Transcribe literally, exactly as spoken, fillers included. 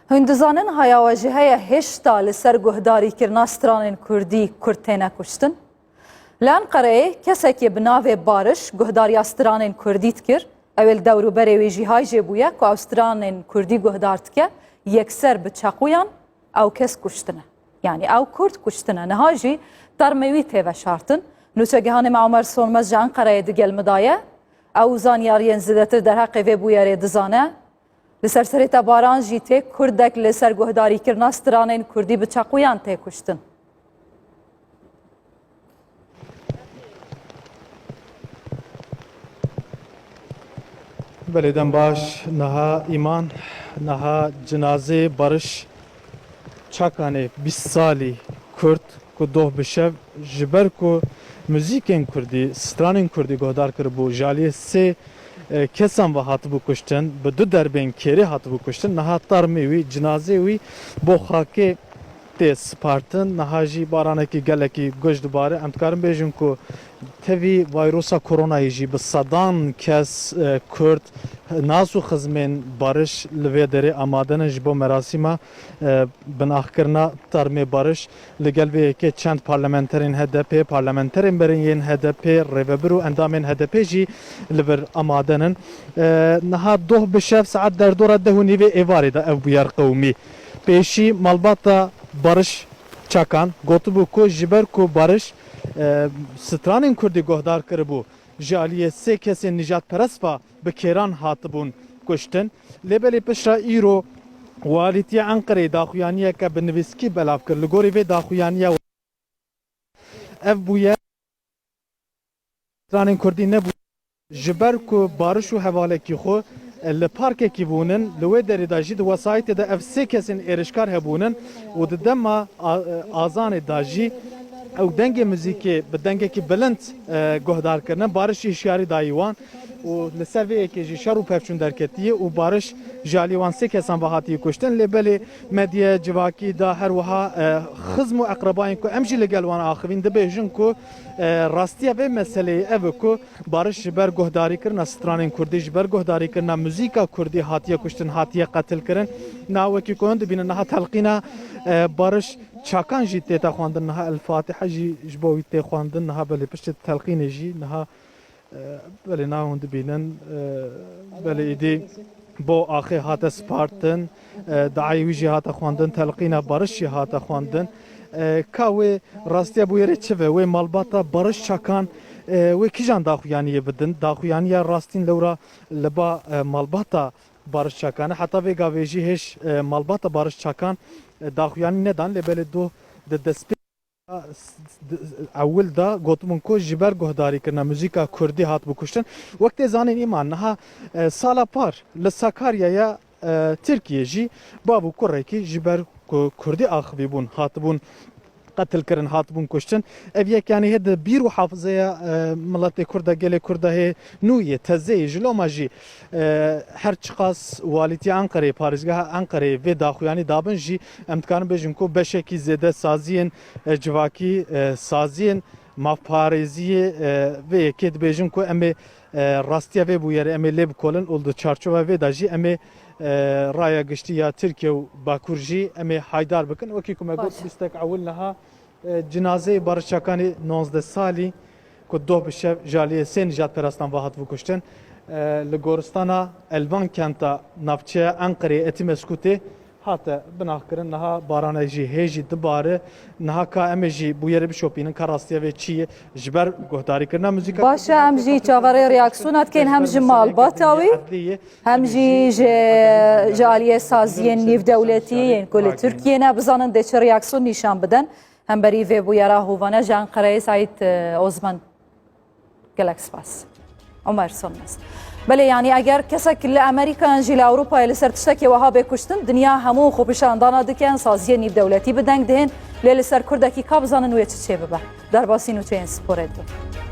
Hûn dizanin haya we jî heye hêşta li ser guhdarîkirina stranên kurdî kurd têne kuştin? Li Enqereyê kesekî bi navê Bariş guhdariya stranên kurdî dikir. Ew ê li dewrûberê wê jî hay jê bûye ku ew stranên kurdî guhdar dike, yekser bi çeqûyan ew kes kuştine. Yanî ew kurd kuştine. Niha jî termê wî tê veşartin. Nûçegihanê me Omer Sonmez ji Enqereyê digel min de ye. Ew zanyariyên zêdetir derheqê vê bûyerê dizane. Li ser serê te baran jî tê, kurdek li ser guhdarîkirina stranên kurdî bi çeqûyan tê kuştin. Belê, dem baş. Niha îman, niha cinazê Bariş Çakanê bîst salî kurd ku doh bi şev ji ber ku muzîkên kurdî, stranên kurdî guhdar kiribû, ji aliyê sê, e, kesan ve hatibû kuştin, bi du derbên kêrê hatibû kuştin. Niha tarmê wî, cinazê wî bo xakê tê spartin. Niha jî baranekî gelekî guş dibare. Em dikarin bêjin ku tevî vayrosa koronayê jî bi sedan kes, e, kurd, nas û xizmên Bariş li vê derê amade ne ji bo merasîma, e, binaxkirina termê Bariş. Li gel vê yekê çend parlamenterên H D P, parlamenterên berê yên H D P, rêvebir û endamên H D P jî li vir amade nin. E, niha doh bi şev saet derdora deh û nîvê êvarê de ev bûyer qewimî. Pêşî malbata Bariş Çakan gotibû ku ji ber ku Bariş, e, stranên kurdî guhdar kiribû, ji aliyê sê kesên nijadperest ve bi kêran hatibûn kuştin. Lê belê piştre îro Walîtiya Enqereyê daxuyaniyeke bi nivîskî belav kir. Li gorî vê daxuyaniya ev bûye stranên kurdî nebû. Ji ber ku Bariş û hevalekî xwe li parkekî bûnin, li wê derê de jî di wesayîtê de ev sê kesên êrişkar hebûnin û di dema a-, azanê de jî ew dengê muzîkê bi dengekî bilind, e, guhdar kirine. Bariş jî hişyarî dayî wan û li ser vê yekê jî şer û pevçûn derketiye û Bariş ji alî wan sê kesan ve hatiye kuştin. Lê belê medyaya civakî de her wiha, e, xizm û eqrebayên ku em jî li gel wan axivîn dibêjin ku, e, rastiya vê meseleyê ev e ku Bariş ji ber guhdarîkirina stranên kurdî, ji ber guhdarîkirina muzîka kurdî hatiye kuştin, hatiye qetilkirin. Niha wekî ku hûn dibînin niha telqîna, e, Bariş Çakan jî tête xwendin, niha El Fatiha jî ji bo wî tê xwendin, niha belê piştî telqînê jî niha, e, belê niha hûn dibînin, e, belê êdî bo axê hate spartin, e, diayê wî jî hate xwendin, telqîna Bariş jî hate xwendin. E, ka wê rastiya bûyerê çi ve? Wê malbata Bariş Çakan, e, wê kîjan daxuyaniyê bidin? Daxuyaniya rastîn lewra li ba, e, malbata Bariş Çakan e. Heta vê gavê jî hêj, e, malbata Bariş Çakan, e, daxuyanî nedan, lê belê doh di destpê ewil de gotibûn ku ji ber guhdarîkirina muzîka kurdî hatibû kuştin. Wek tê zanîn, îman niha, e, sala par li Sakaryaya, e, Tirkiyê jî bav û kurekî ji ber ku kurdî axivîbûn, hatibûn qetilkirin, hatibûn kuştin. Ev yek, yanî, hê di bîr û hafizeya, e, miletê kurd de, gelê kurd de hê nû yê, teze yê. Ji loma jî, e, her çiqas walîtiya Enqereyê, parêzgeha Enqereyê vê daxuyanî dabin jî, em dikarin bêjin ku beşekî zêde saziyên, e, civakî, e, saziyên mafparêziyê, e, vê yekê dibêjin ku em ê, e, rastiya vê bûyerê em ê lê bikolin û di çarçoveya vê de jî em ê, e, raya giştî ya Tirkiye û Bakur jî em ê haydar bikin. Wekî ku me got, Baş. Bîstek ewil niha, e, cinazeyê Bariş Çakanî nonzdeh salî ku doh bi şev ji aliyê sê nijadperestan ve hatibû kuştin, e, li goristana Elvan Kenta navçeya Enqereyê Etimeskutê hate binaxkirin. Niha barana jî hê jî dibare. Niha ka em ê jî bûyerê bişopînin ka rastiya vê çi ye ji ber guhdarîkirina muzîka. Baş e, em jî çaverê reaksiyona dikeyin hem ji malbata wî, hem jî ji, ji aliyê saziyên nîvdewletî yên ku li Tirkiyê ne, bizanin dê çi reaksiyon nîşan bidin. Hemberî vê bûyera hovane ji Enqereyê Saîd, e, Ozman. Gelek spas. Omer Sonmez. Belê, yanî eger kesek li Amerîkayan jî li Ewropayê li ser tiştekê wiha bê kuştin, dinya hemû xwepişandana dikin, saziyên nîvdewletî bi deng dihên, lê li ser kurdekî ka bizanin wê çi çêbibe. Derbasî nûçeyên sporê dibin.